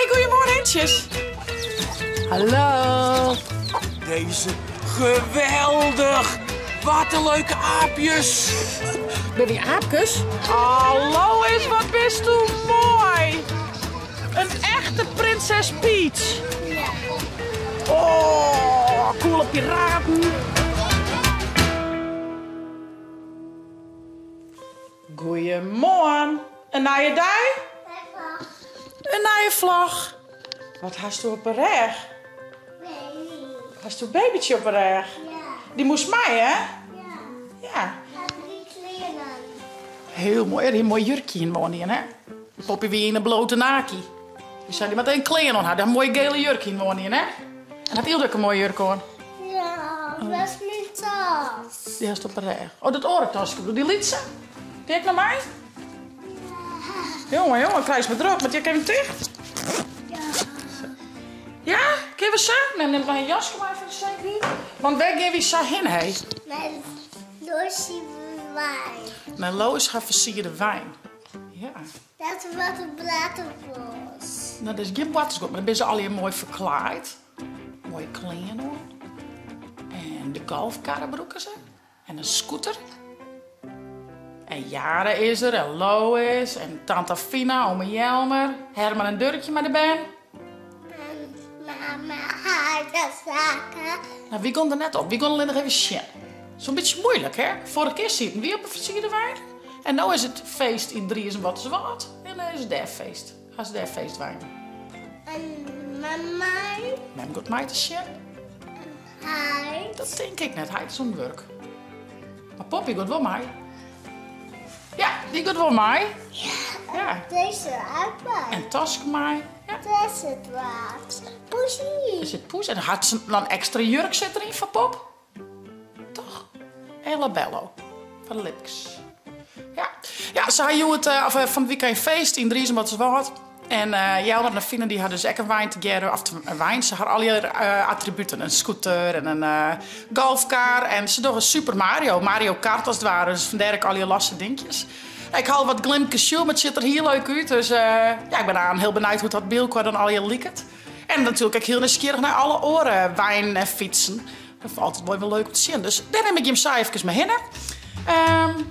Hey, goeiemoarn hintsjes. Hallo. Deze geweldich! Wat in leuke aapjes! Binne dy aapkes? Hallo is, wat bisto moai! In echte prinses Peach! Oh, coole piraten! Goeiemoarn! In nije dei? In nije vlog. Wat hasto op 'e rêch? Hasto in babytsje op 'e rêch? Dy moast mei, hè? Ja. Hiel moai. Dy hie in moai jurkje yn moarn dien, hè? Poppy wie yn 'e blote naki. Dy sei, dy moat even klean oan ha. Dy hat in moaie gele jurk yn moarn dien, hè? En hat Ylde ek in moaie jurk oan? Ja, dat is myn tas. Dy hast op 'e rêch. Oh, dat oare taske, dy lytse? Dy ek noch mei? Jonge, jonge, krijst my drok. Moat dy ek even ticht? Ja. Ja? Kinne we sa? Mem nimt noch in jaske mei foar de sekerheid. Want wêr gean wy sa hinne, hé? Nei Lois syn wein. Nei Lois har fersierde wein. Ja. Dat is wat in boartersguod. No, dat is gjin boartersguod, mar dan binne se allegear moai ferklaaid. Moaie klean oan. En de golfkarre brûke se. En in scooter. En Jara is der, en Lois, en tante Fina, ome Jelmer, Herman en Durkje mei de bern. En mama hat de zaken. Nou, wy gongen der net op, wy gongen allinnich even sjen. So'n bytsje moeilik, hè? Foarige kear sieten wy op 'e fersierde wein. En no is it feest yn Driezum-Wâlterswâld en dan is it dêr feest. Ha se dêr feestwein. En mem mei? Mem giet mei te sjen. En heit? Dat tink ik net, heit is oan it wurk. Mar Poppy giet wol mei. Ja, dy giet wol mei. Ja, Ja. dizze ek mei. En Tosk mei. Ja. Dizze dwaas. Poesie. Der sit poes en hat se dan ekstra jurk sit deryn foar Pop? Toch? En labello. Foar de lipkes. Ja, ja se ha hjoed, eh, of eh, fan it wykein feest yn Driezum-Wâlterswâld. En uh, Jelmer en Fine dy ha dus ek in wein tegearre, of in wein, se ha allegear uh, attributen. In scooter en in uh, golfkar en se dogge Super Mario, Mario Kart as it ware. Dus fandêr ek allegear losse dinkjes. Ik ha al wat glimkes sjoen, mar it sjocht der hiel leuk út. Dus ja, ik bin aanst hiel benijd hoe't dat by elkoar dan allegear liket. En natuerlik ek hiel nijsgjirrich nei alle oare weinen en fytsen. Dat is altyd wol even leuk om te sjen. Dus dêr nim ik jim sa efkes mei hinne. Um,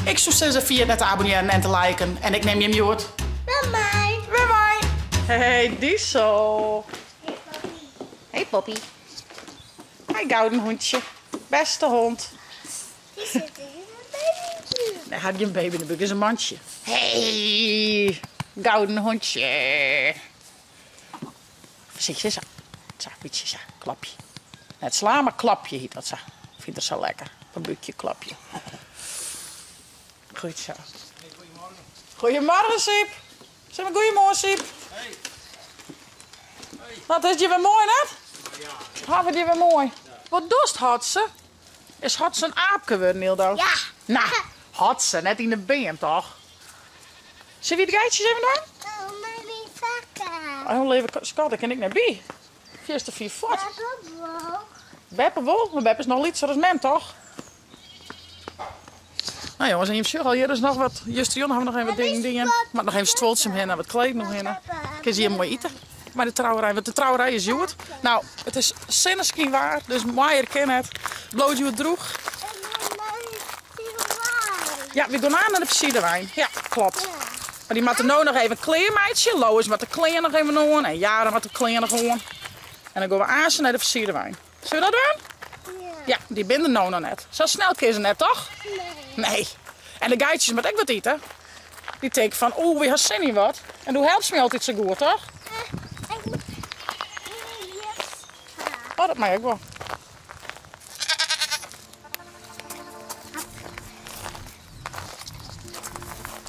ik soe sizze, ferjit net te abonnearjen en te liken. En ik nim jim hjoed. By my. By my. Hey Diesel. Hey Poppy. Hey gouden hûntsje. Bêste hond. Die zit in een baby. Nee, hat gjin baby yn de búk, is in mantsje. Hey, gouden hûntsje. Foarsichtich, sa. Sa, bytsje sa, klopje. Net slaan, mar klopje hjit dat sa. Fynt er sa lekker, op in búkje klopje. Goed sa. Goeiemorgen, Siep. Sis mar goeiemoarn, Siep. No, it is hjir wer moai, net? Hawwe dy wer moai. Wat dochst, Hotse? Is Hotse in aapke wurden, Hildo? Ja. No, Hotse, net yn de beam, toch? Sille wy de geitsjes even dwaan? Oh, mei myn fakke. Oh, leave skat, dêr kin ik net by. Fierste fier fuort. Beppe wol. Beppe wol? Mar beppe is noch lytser as mem, toch? No jonges, en jim sjogge al, hjir is noch wat. Justerjûn ha we noch even wat dingen dien. Moat noch even stuoltsje omhinne, wat kleden omhinne. Kinne se hjir moai ite mei de trouwerij, want de trouwerij is hjoed. No, it is sinneskynwaar, dus moaier kin net. Bliuwt hjoed drûch. Ja, wy gean aanst nei de fersierde wein. Ja, klopt. Mar dy moatte no noch even klear meitsje. Lois moat de klean noch even oan en Jara moat de klean noch oan. En dan gean we aanst nei de fersierde wein. Sille we dat dwaan? Ja. Ja, dy binne der no noch net. Sa snel kinne se net, toch? Nee. Nee. En de geitsjes moatte ek wat ite. Dy tinke fan, oeh, wy ha sin yn wat. En do helpst my altyd sa goed, toch? Ik moet Oh, dat mei ek wol.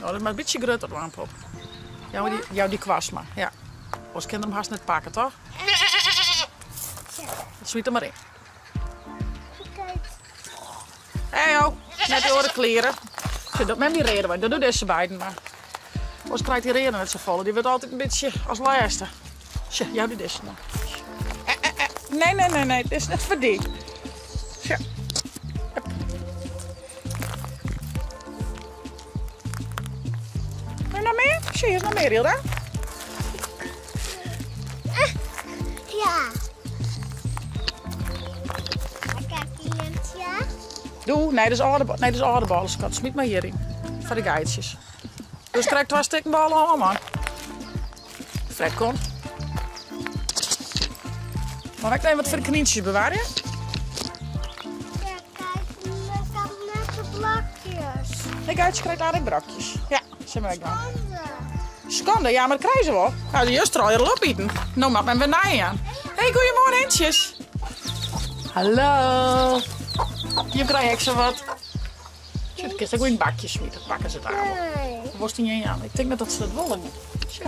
Oh, dat moat in bytsje grutter dwaan, Pop. Jou dy, jou dy kwast mar, ja. Oars kin er him hast net pakke, toch? Smyt him mar yn. Hey ho, net de oare klieren. Sjoch, dat mem dy reade wei, dat doe dizze beiden mar. Oars krijt dy reade net safolle, dy wurdt altyd in bytsje as lêste. Sjoch, jou dy dizze mar. Eh, eh, eh. Nee, nee, nee, nee, dit is net foar dy. Sjoch. Hup. Wil je nog meer? Sjoch, hier is nog meer, Hilda. Doe, nee, dat is âlde, nee, dat is âlde bôle, skat. Smyt mar hjiryn. Foar de geitsjes. Dus krij ik twa stikken bôle ôf, man. Fred komt. Mag ik even wat voor de knientjes bewaren? Ja, kijk, ik heb net de blokjes. De geitjes krijgt daar ook brokjes. Ja, zullen we ook doen. Skande, ja, maar dat krijgen ze wel. Nou, de juist al heel opeten. Nou, mag men weer naar aan. Hey, goeiemorgen, hentjes. Hallo. Hier krijg ik zo wat. Tja, de kist ook in bakjes smijten. Pakken ze het aan. Nee. Worst niet aan. Ik denk dat ze dat willen. Tja.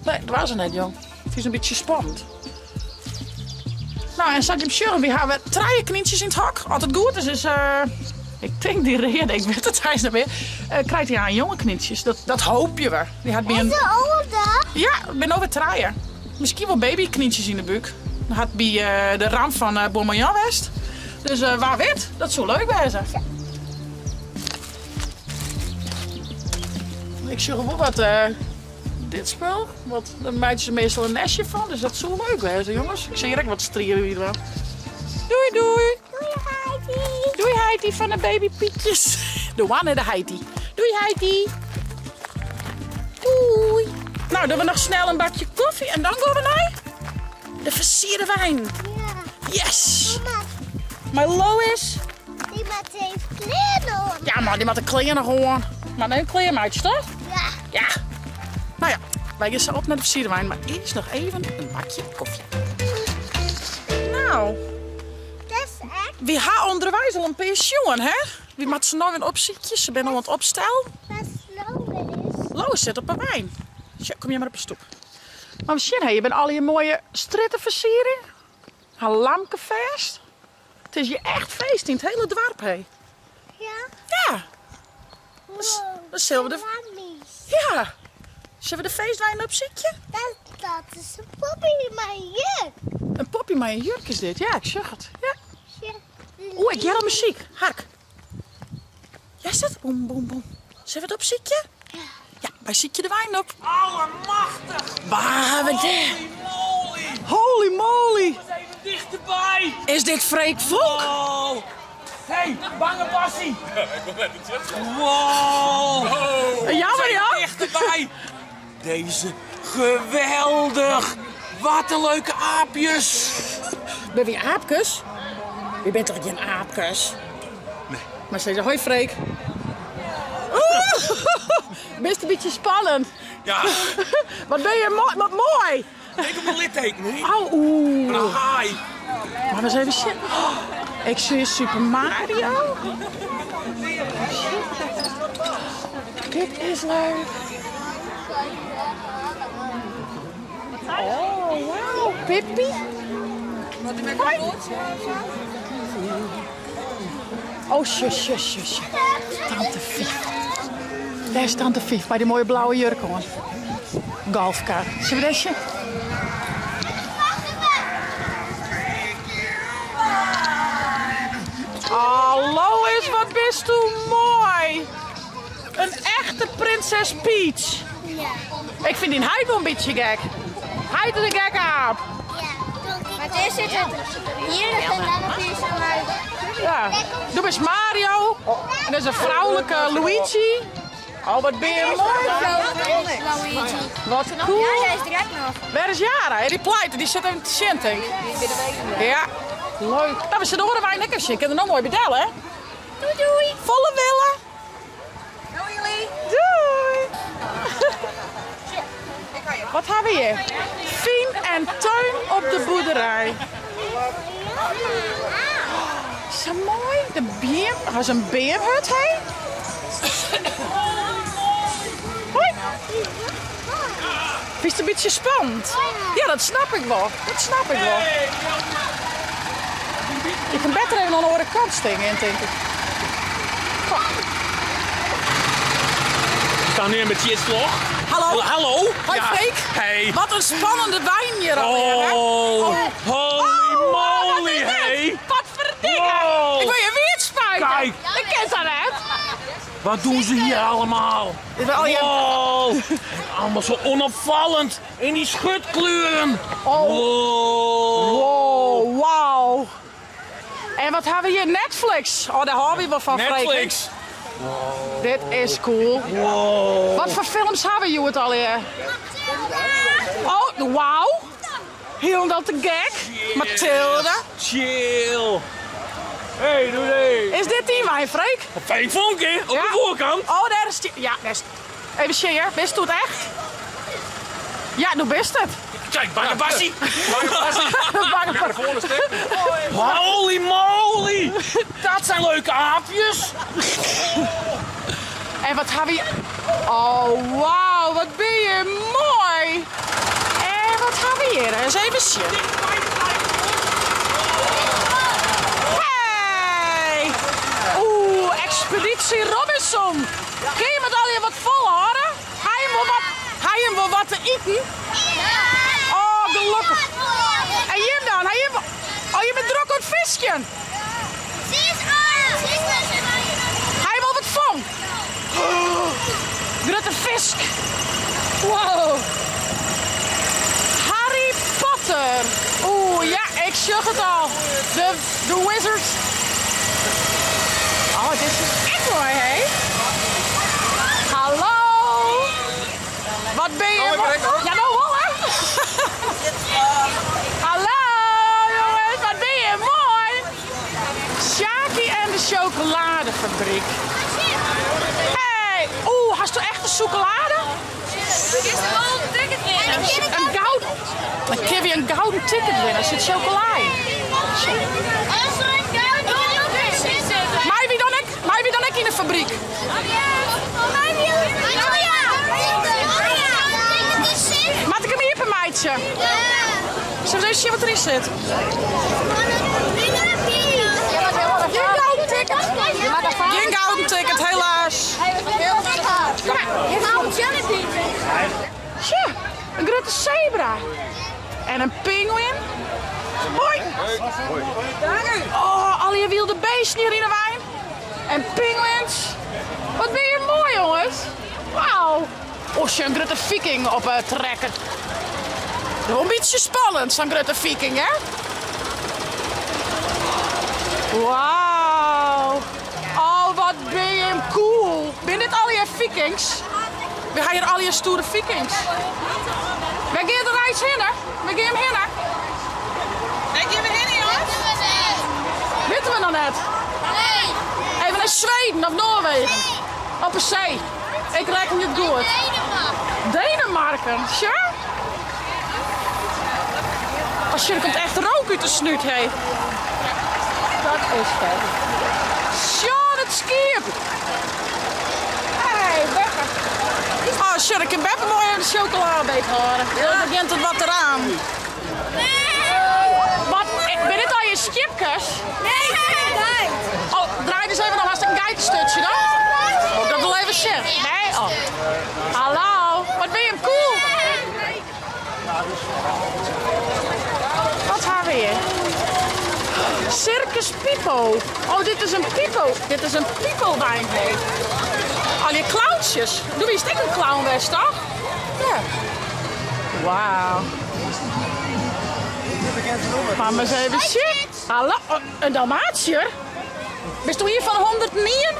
Nee, dat was het net, jong. Het is een beetje spannend. Nou, en zat je hem sjurren, we hebben drie knietjes in het hok. Als het goed is, is ik denk die reden, ik weet het eigenlijk niet meer. Krijgt hij aan jonge knietjes? Dat hoop je wel. Die had bij een De oude? Ja, ik ben over draaien. Misschien wel babyknietjes in de buik. Dat had bij de ramp van Bourmagnan West. Dus waar weet, dat zou leuk zijn. Ik zie wel wat dit spul. Want daar maakten ze meestal een nestje van. Dus dat zou leuk zijn, jongens. Ik zie hier ook wat strieren hier wel. Doei, doei. Doei, Heidi. Doei, Heidi van de babypietjes. De one en de Heidi. Doei, Heidi. Doei. Nou, doen we nog snel een bakje koffie en dan gaan we naar de versierde wijn. Ja. Yes. Maar Maar Lois. die maakt even kleren hoor. Ja, maar die moet de kleren nog hoor. Maar neem kleermaatjes, toch? Ja. Ja. Nou ja, wij gaan zo op naar de versierde wijn, maar eerst nog even een bakje koffie. Nou. Dat is echt. We hebben onderwijs al een pensioen, hè? Wie maakt ze nou weer opzietjes? Ze zijn al aan het opstel. Wat Lois? Lois zit op een wijn. Tja, kom jij maar op de stoep. Maar misschien, hè, je bent al je mooie strittenversiering. Haar lamkenfeest. Het is je echt feest in het hele dorp, hè? Ja. Ja. Wow. Dan zullen we de Lammies. Ja. Zullen we de feestwijn opzietje? Dat is een poppy met een jurk. Een poppy met een jurk is dit. Ja, ik zeg het. Ja. Ja. Oeh, ik hoor al muziek. Hark. Jij zit. Boem, boem, boem. Zullen we het opzietje? Ja. Ja, wij zietje de wijn op. Allemachtig! Waar we dit? Holy moly! Holy moly! Kom eens even dichterbij! Is dit Freek Vonk? Wow! Hey, bange Bassie! Wow! Jammer, ja? Dichterbij! Deze geweldig! Wat een leuke aapjes! Ben je aapjes? Je bent toch geen aapjes? Nee. Maar ze zei, hoi Freek. Oeh, best een beetje spannend. Ja, Wat ben je mooi, wat mooi. ik heb een litteken, hè? Au, oeh. Een haai. Maar eens even zitten. Oh, ik zie Super Mario. Dit is leuk. Oh, wauw. Pippi. Hoi. Oh, zus, zus, zus. Tante Fief. Daar is Tante Fief bij die mooie blauwe jurk, hoor. Golfkar. Zullen we desje? Oh, Lois, wat bist u mooi. Een echte prinses Peach. Ja. Ik vind die huid wel een beetje gek. Hij is een gekke aap. Ja. Maar het is het hier en dan nog hier zo uit. Ja. Doe eens Mario. En dat is een vrouwelijke Luigi. Oh, wat ben je mooi. Luigi. Wat cool. Ja, hij is direct nog. Waar is Jara? Die pleit, die zit even te zitten. Ja, leuk. Nou, we zitten horen wij lekker zin. Ik kan er nog mooi bedellen, hè? Doei doei. Volle willen. Doei jullie. Doei. Wat hebben we hier? Fien en Teun op de boerderij. Zo mooi. De beer. Dat is een beerhut, hè? Hoi. Is het een beetje spannend? Ja, dat snap ik wel. Dat snap ik wel. Je kan beter even aan de andere kant steken, denk ik. We staan nu met Tjitslog. Hallo. Hallo. Hoi Ja. Freek. Hey. Wat een spannende wijn hier alweer, hè? Oh, holy Oh, wat moly, is dit? hey. Wat verdikke. Wow. Ik wil je weer spuiten. Kijk. Ik ken dat net. Wat doen ze hier allemaal? Wow! En allemaal zo onopvallend in die schutkleuren. Oh. Wow. Wow, wauw. En wat hebben we hier? Netflix. Oh, daar houden we wel van, Freek. Netflix. Dit is cool. Wow. Wat voor films hebben we het alweer? Oh, wauw. Helemaal te gek. Mathilde. Chill. Hey, doe nee. Is dit die wijn, Freek? Fijn vonk, hè? Op Ja. de voorkant. Oh, daar is die. Ja, daar is... Even share. Bist u het echt? Ja, nu bist het. Kijk, bange Bassie. Bange Holy moly. Dat zijn leuke aapjes. En wat hebben we hier? Oh, wauw, wat ben je mooi. En wat hebben we hier? Eens even zien. Hey! Oeh, Expeditie Robinson. Kun je met al je wat volhouden? Hij hem wel wat, hij hem wel wat te eten? Oh, gelukkig. En Jim dan? Hij hem, oh, je bent druk aan het visje. Hij wil wat vang. Grote fisk. Wow. Harry Potter. Oeh, ja, ik zag het al. De Wizard. Oh, dit is echt mooi, hè? Hallo. Wat ben je? Ja, nou wel, hè? Hallo, jongens. Wat ben je mooi. Sjaki en de chocoladefabriek. Hey, oeh, hast du echt een chocolade? Een gouden. Dan kun je een gouden ticket winnen. Er zit chocola in. Maar wie dan ik? Maar wie dan ik in de fabriek? Maak ik hem hier per meidje? Zullen we eens zien wat erin zit? Geen gouden ticket. Geen gouden ticket, helaas. Tja, een grote zebra. En een pinguïn. Hoi. Oh, al je wilde beesten hier in de wijn. En pinguïns. Wat ben je mooi, jongens. Wauw. Oh, zo'n grote viking op het trekken. Wel een beetje spannend, zo'n grote viking, hè? Wauw. Oh, wat ben je cool. Ben dit al je vikings? We gaan hier al je stoere vikings. We gaan de reis heen, hè? We gaan hem heen, hè? Weten we nog net? Even naar Zweden of Noorwegen. Op een zee. Ik reken het goed. Denemarken, tja? Als je er komt echt rook uit de snuit, hé. Dat is vet. Sja, dat schip. Hey, Beppe. Oh, shit, ik kan Beppe mooi even de chocoladebeet horen. Dan begint het wat eraan. Wat, ben dit al je skipkes? Oh, draai eens even nog als een geitenstutje dan. Oh, dat wil even shit. Nee, oh. Hallo, wat ben je cool. Wat hebben we hier? Circus Pipo. Oh, dit is een Pipo. Dit is een Pipo-wijn. Al je clownsjes. Doe je stik een clown west, toch? Ja. Wauw. Maar eens even shit. Hallo, oh, een Dalmatiër? Bist du hier van de 109?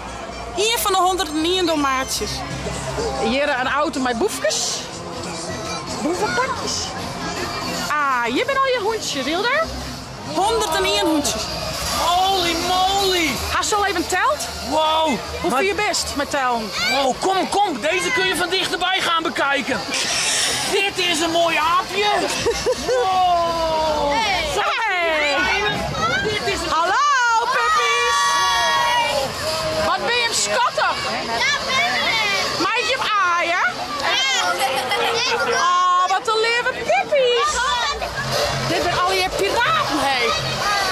Hier van de 109 Dalmatiërs. Hier een auto met boefjes. Boevenpakjes. Ah, hier ben al je hondjes, Hilda. 101 hondjes. Holy moly. Hast je al even telt? Wow. Hoe vind je best met tellen? Wow, kom, kom. Deze kun je van dichterbij gaan bekijken. Dit is een mooi aapje. Wow. Hey. Dit is een... Hallo, puppies. Wat ben je hem schattig? Mag ik je hem aaien? Oh, wat een lieve puppies. Dit zijn al je piraten, hé.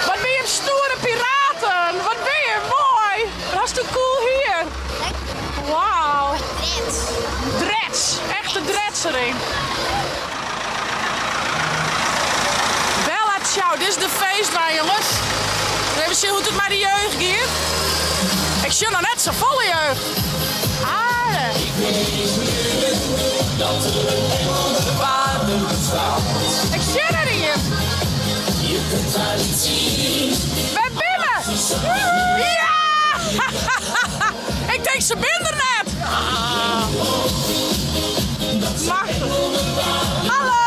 Wat ben je een stoere piraten. Wat ben je mooi. Wat is toch cool hier. Wauw. Dreds. Echte dreds erin. Bella ciao. Dit is de feestwijn, jongens. Even zien hoe het met de jeugd gaat. Ik sjoch noch net safolle jeugd. Aardich. Ik sjoch der ien. Wêr binne we? Ja! Ik tink se binne der net. Machtich. Hallo!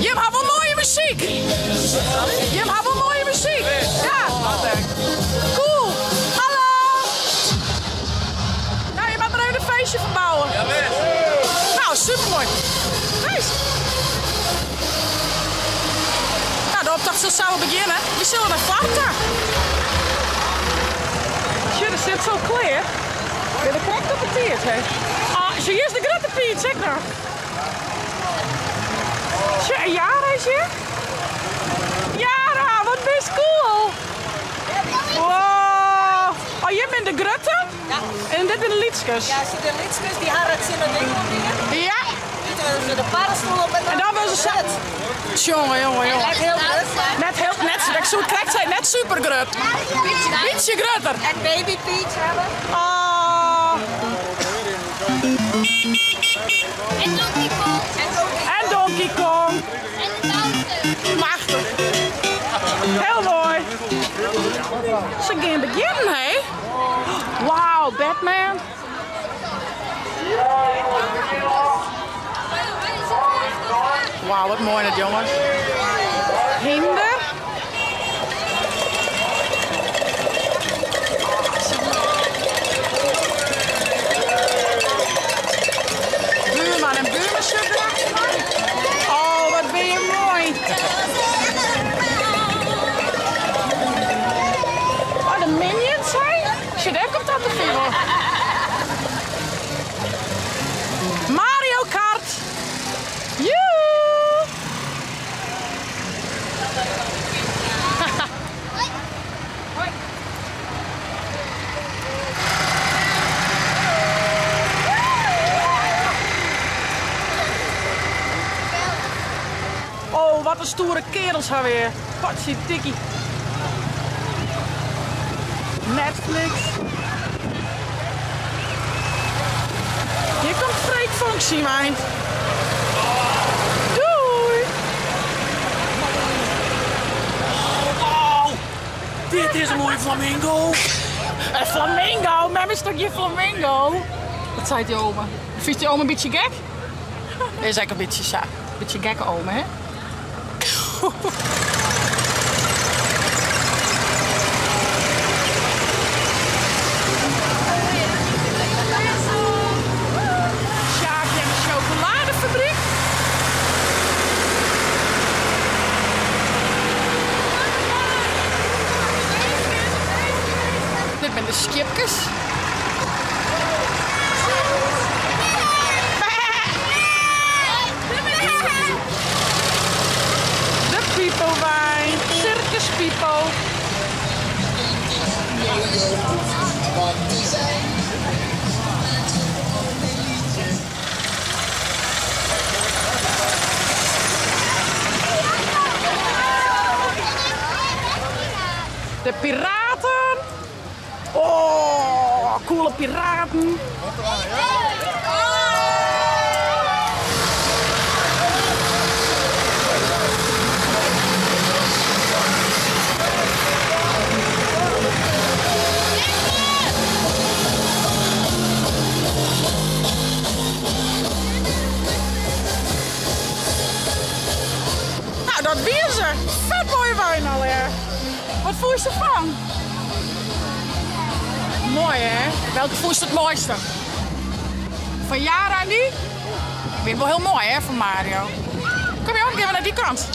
Jim ha wol moaie muzyk. Jim ha wol moaie muzyk. Ja. Cool. Hallo. Nou, je moat der even in feestje fan bouwe. Nou, supermoai. Feest. Nou, de optocht sil sa wol begjinne. Wy sille nei foarren ta. Sjoch, der sit zo klear. Binne we krekt op 'e tiid, hè? Ah, sjoch, hjir is de grutte Piet, ek noch. Sjoch, en Jara is hjir. Jara, wat bist cool! Wow! Oh, hjir binne de grutte en dit binne de lytskes. Ja, ze de lytskes dy ha it tsjin it ding oan dien. Ja. Dy de parrestoel op en En dan wurde se sa. Jonge, jonge, jonge. Net hiel grut. Net hiel, net, ik soe it krekt sizze, net super grut. Bytsje grutter. En baby Peach hawwe. Oh. En Donkey Kong. En Donkey Kong. En de Bowser. Machtich. Hiel moai. Se gean begjinnen, hè? Wauw, Batman. Wauw, wat moai net, jonges. Hynder. Buurman en buurman zitten erachter. Oh, wat bin je moai. Oh, de Minions, hè? Sjoch, dêr komt dat te fielen. Mario Kart. Joe! Oh, wat in stoere kerels ha we. Potsjendikkie. Netflix. Hjir komt Freek Vonk syn wein. Doei! Wow, dit is in moaie flamingo. Een flamingo? Mem is toch gjin flamingo? Wat seit dy ome? Fynst dy ome in bytsje gek? Is ek in bytsje sa. Bytsje gekke ome, hè? Sjaakje en de chocoladefabriek. Dit binne de skiepkes. De pipowein, Circus Pipo. De piraten. Oh, coole piraten. Nou, dat wie se. Fet moaie wein allegear. Wat fûnst derfan? Moai hè? Welke fûnst it moaiste? Fan Jara en dy? Binne wol hiel moai hè, fan Mario. Kom jong, gean we nei dy kant.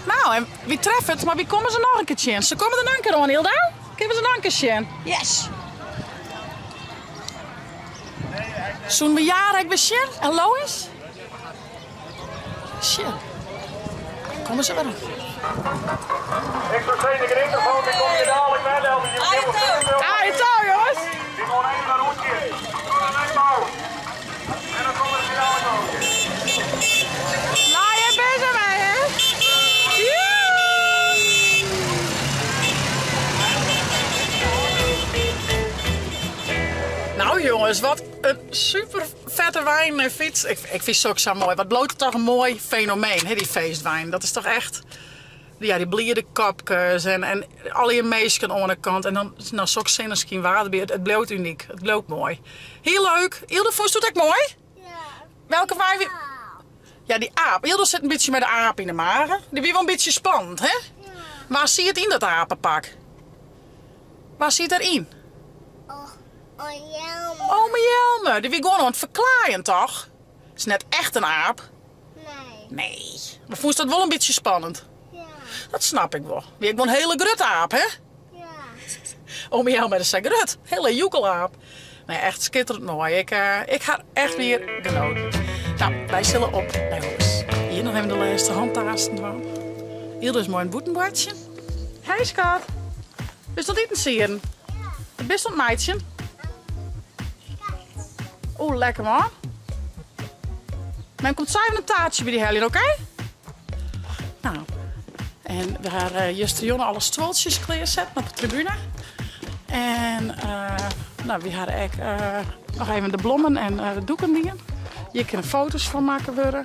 Nou, en wy treffe it, mar wy komme se noch in kear tsjin. Se komme der noch in kear oan, Hilda. Kinne we se noch in kear sjen? Yes! Soene we Jara ek wer sjen? En Lois? Sjen. Komme se wer oan. Ik soe sizze, de grinterfoto kom je dadelijk bij Aai tou, jonges! Die gewoon even een rondje. En dan komen ze dadelijk ook. Nou, je bent er bij, hè? jongens, wat in super vette wein en fyts. Ik, ik fyn soks sa moai. Wat bliuwt it toch in moai fenomeen, hè, dy feestwein. Dat is toch echt, ja, dy bliede kopkes en, en allegear minsken oan de kant. En dan no, sok sinneskyn waar derby. It, it bliuwt unyk, it bliuwt moai. Hiel leuk. Yldo, fûnst it ek moai? Ja. Welke wein wie... Ja, dy aap. Yldo sit in bytsje mei de aap yn de mage. Dy wie wol in bytsje spannend, hè? Ja. Wa siet yn dat apepak? Wa siet deryn? Oh, oh Jelme. Ome Jelme. Dy wie gewoan oan it ferklaaien, toch? Is net echt in aap. Nee. Nee. Mar fûnst dat wol in bytsje spannend? Ja. Dat snap ik wol. Wie ek wol in hiele grutte aap, hè? Ja. Ome Jelme is sa grut. Hiele joekelaap. Nee, echt skitterend moai. Ik, eh, ik ha echt wier genoten. No, wy sille op nei hûs. Hjir noch even de lêste handtaasten dwaan. Yldo is moai oan it bûtenboartsjen. Hey skat. Bist oan it itensieden? Wat bist oan it meitsjen? Oeh, lekker man. Mem komt sa even in taartsje by dy heljen, oké? No, en we ha eh, justerjûn alle stuoltsjes klearsetten op de tribune. En uh, no, wy ha ek uh, noch even de blommen en uh, de doeken dien. Hjir kinne foto's fan makke wurde.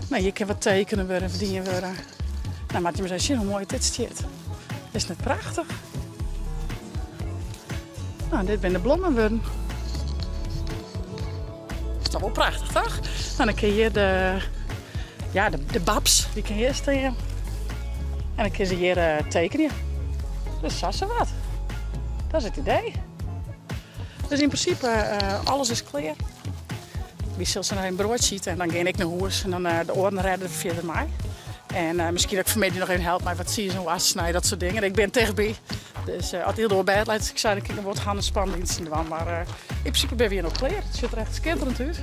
No, hjir kin wat tekene wurde en dien wurde. No, moatte jim ris even sjen hoe moai dit stiet. Is net prachtich? No, dit binne de blommen wurden. Is toch wol prachtich, toch? No, dan kin hjir de, ja, de, de babs, dy kin hjir stean. En dan kin se hjir uh, tekenje. Dus sa se wat. Dat is it idee. Dus yn prinsipe, uh, alles is klear. Wy sille sa noch even broadsje ite en dan gean ik nei hûs en dan uh, de oaren rêde der fierder mei. En uh, miskien dat ik fanmiddei noch even help mei wat tsiis en woarst snije, dat soart dingen. Ik bin tichtby. Dus uh, as Yldo op bêd leit, ik sei, dan kin ik noch wat hannenspandiensten dwaan. Mar uh, yn prinsipe binne we hjir no klear. It sjocht der echt skitterend út.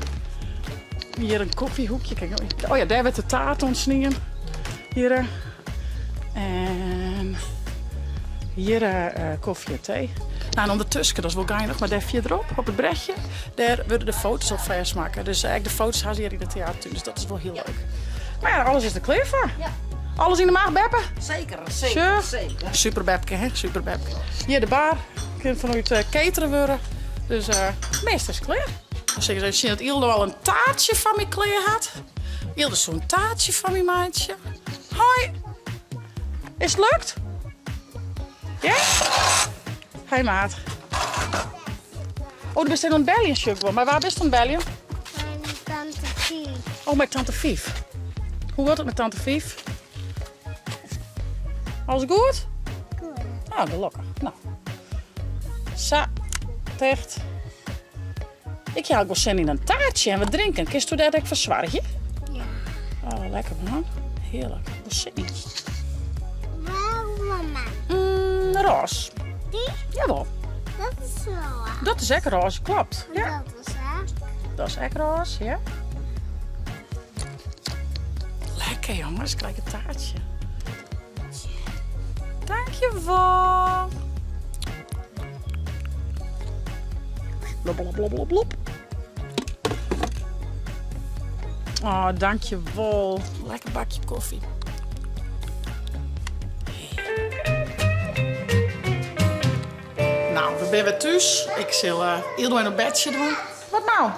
Hjir in kofjehoekje. Kijk, oh ja, dêr wurdt de taart oansnien. Hjir. En hjir uh, kofje en tee. No, en ûndertusken, dat is wol geinich, mar dêr fierderop, op it brechje, dêr wurde de foto's al fêstmakke. Dus ek de foto's ha se hjir yn de teatertún, dus dat is wol hiel leuk. Mar ja, alles is der klear foar. Ja. Alles yn de macht, Beppe? Zeker, zeker, zeker. Super Bepke, hè? Super Bepke. Hjir de bar, kin fanút uh, cateren wurde. Dus uh, meast is klear. Dan sil ik even sjen dat Yldo al in taartsje foar my klear hat. Yldo soe in taartsje foar my meitsje. Hoi! Is it lukt? Ja? Hoi maat. Oh, do bist even oan it beljen, sjoch ik wol. Mei wa bist oan it beljen? Mei tante Fief. Oh, mei tante Fief. Hoe giet it mei tante Fief? Alles goed? Goed. Ah, gelokkich. No. Sa, ticht. Ik ha ek wol sin yn in taartsje en wat drinken. Kinsto dêr ek foar soargje? Ja. Oh, lekker man. Hearlik. Wol sin yn. Welke mama? Mm, roze. Dy? Jawol. Dat is roze. Dat is ek roze, klopt. Ja. Dat is ek. Dat is ek roze, ja. Lekker jongens, krijg een taartje. Dankjewol. Blop, blop, blop, blop, blop. Oh, dankjewol. Lekker bakje koffie. No, we binne wer thús. Ik sil uh, Yldo even op bedsje dwaan. Wat no?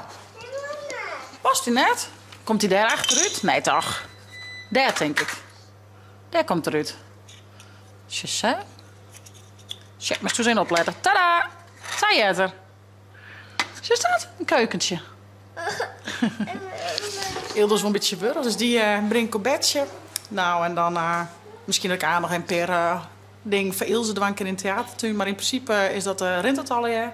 Past dy net? Komt hy dêr achterút? Nee toch? Dêr tink ik. Dêr komt er út. Sjoch Sjoch, moatst ris even oplette. Tada! Sa heart er. Sjochst dat? In keukentsje. Yldo is wol in bytsje wurch, dus dy uh, bring ik op bedsje. No, en dan uh, miskien dat ik aanst noch in pear uh, dingen foar Ilse dwaan kin yn de teatertún. Mar yn prinsipe is dat, uh, rint it allegear.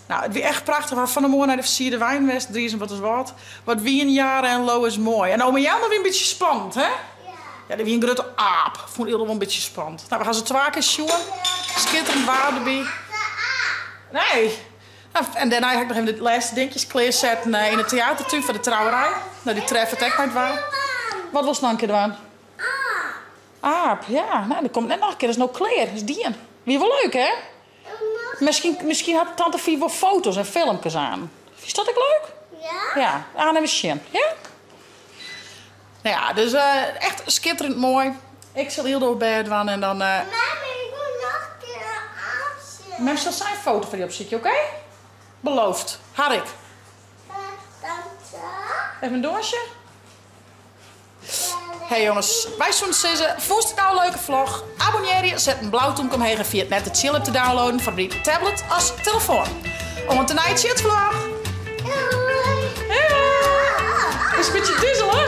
No, it wie echt prachtich. We ha fan 'e moarn nei de fersierde wein west, Driezum-Wâlterswâld. Wat wiene Jara en Lois moai. En ome Jelmer wie in bytsje spannend, hè? Ja, dy wie in grutte aap. Fûn Yldo wol in bytsje spannend. No, we ha se twa kear sjoen. Skitterend waar derby. Nee. No, en dêrnei ha ik noch even de lêste dinkjes klearsetten eh, yn de teatertún foar de trouwerij. No, dy treffe it ek mei it waar. Wat wolst noch in kear dwaan? Aap, ja. No, der komt net noch in kear. Dat is no klear. Dat is dien. Wie wol leuk, hè? Miskien, miskien hat tante Fief wol foto's en filmkes aan. Fynst dat ek leuk? Ja. Ja, we gaan even sjen. Ja? No ja, dus uh, echt skitterend moai. Ik sil Yldo op bêd dwaan en dan... Uh, Mem, ik wol noch in kear in aap sjen. Mem sil sa in foto foar dy opsykje, oké? Beloofd. Harik. Even in dûnsje. Hey jonges, wy soene sizze, fûnst it no in leuke vlog? Abonnearje, set in blau tûmke omheech en ferjit net de Tsjil-app te downloaden foar by tablet as telefoan. Oant de nije Tsjiltvlog! Doei! Is in bytsje duzelich?